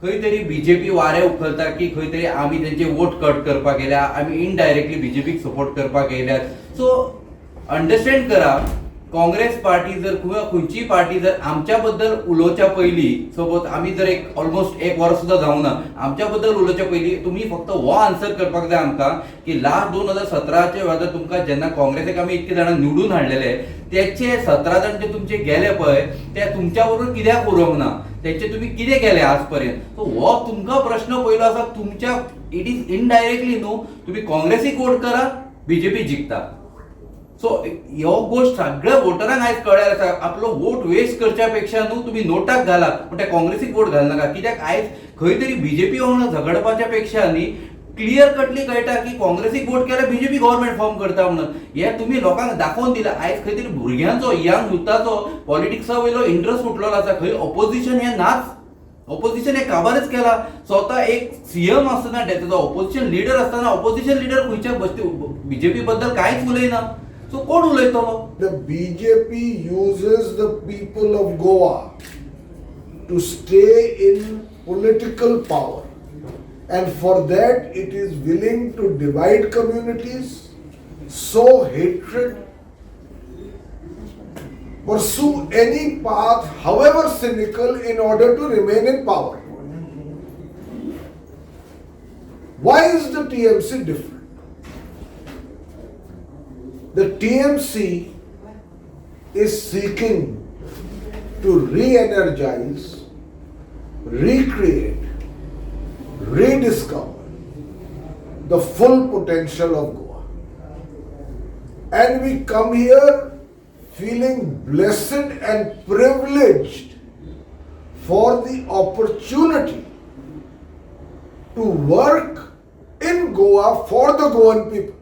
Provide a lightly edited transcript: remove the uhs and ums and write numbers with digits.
खंय तरी बीजेपी वारें उखलता की खंय तरी आमी तेंचे वोट कट करपाक गेल्या, आमी इनडायरेक्टली बीजेपीक सपोर्ट करपाक गेल्यात. सो अंडरस्टँड करा, काँग्रेस पार्टी जर किंवा खंयचीय पार्टी जर आमच्या बद्दल उलोवच्या पयलीं, सपोज आमी जर एक ऑलमोस्ट एक वर्स सुद्दां जावना, आमच्या बद्दल उलोवच्या पयलीं तुमी फक्त हो आन्सर करपाक जाय आमकां की लास्ट 2017चे वेळार तुमकां जेन्ना काँग्रेसीक आमी इतके जाणां निवडून हाडलेले, तेचे 17 जाण जे तुमचे गेले पळय, ते तुमच्या बरोबर कित्याक उरोंक ना, तेचे तुमी कितें केलें आज पर्यंत? सो हो तुमकां प्रश्न पयलो आसा तुमच्या. It is indirectly न्हू, तुमी काँग्रेसीक वोट करा, बीजेपी जिखता. सो ह्यो गोश्ट सगळ्या वोटरांक आयज कळ्ळें आसा. आपलो वोट वेस्ट करच्या पेक्षा न्हू तुमी नोटाक घाला, पूण त्या काँग्रेसीक वोट घालनाका, कित्याक आयज खंय तरी बीजेपी वांगडा झगडपाच्या पेक्षा न्ही क्लियर कटली कळटा की काँग्रेसीक वोट केल्यार बीजेपी गव्हर्मेंट फॉर्म करता म्हणून. हे तुमी लोकांक दाखोवन दिला. आयज खंय तरी भुरग्यांचो, यंग युथाचो पॉलिटिक्सा वयलो इंट्रस्ट उठलेलो आसा. खंय ऑपोजिशन हें नाच, ऑपोजिशन हे काबारच केला. स्वतः एक सीएम आसतना, तेजो ऑपोजिशन लिडर आसतना, ऑपोजिशन लिडर खंयच्या बस्ती बीजेपी बद्दल कांयच उलयना. सो कोण उलयतलो? The BJP uses the people of Goa to stay in political power. And for that, it is willing to divide communities, sow hatred, pursue any path, however cynical, in order to remain in power. Why is the TMC different? The TMC is seeking to re energize, recreate, rediscover the full potential of Goa. And we come here feeling blessed and privileged for the opportunity to work in Goa for the Goan people.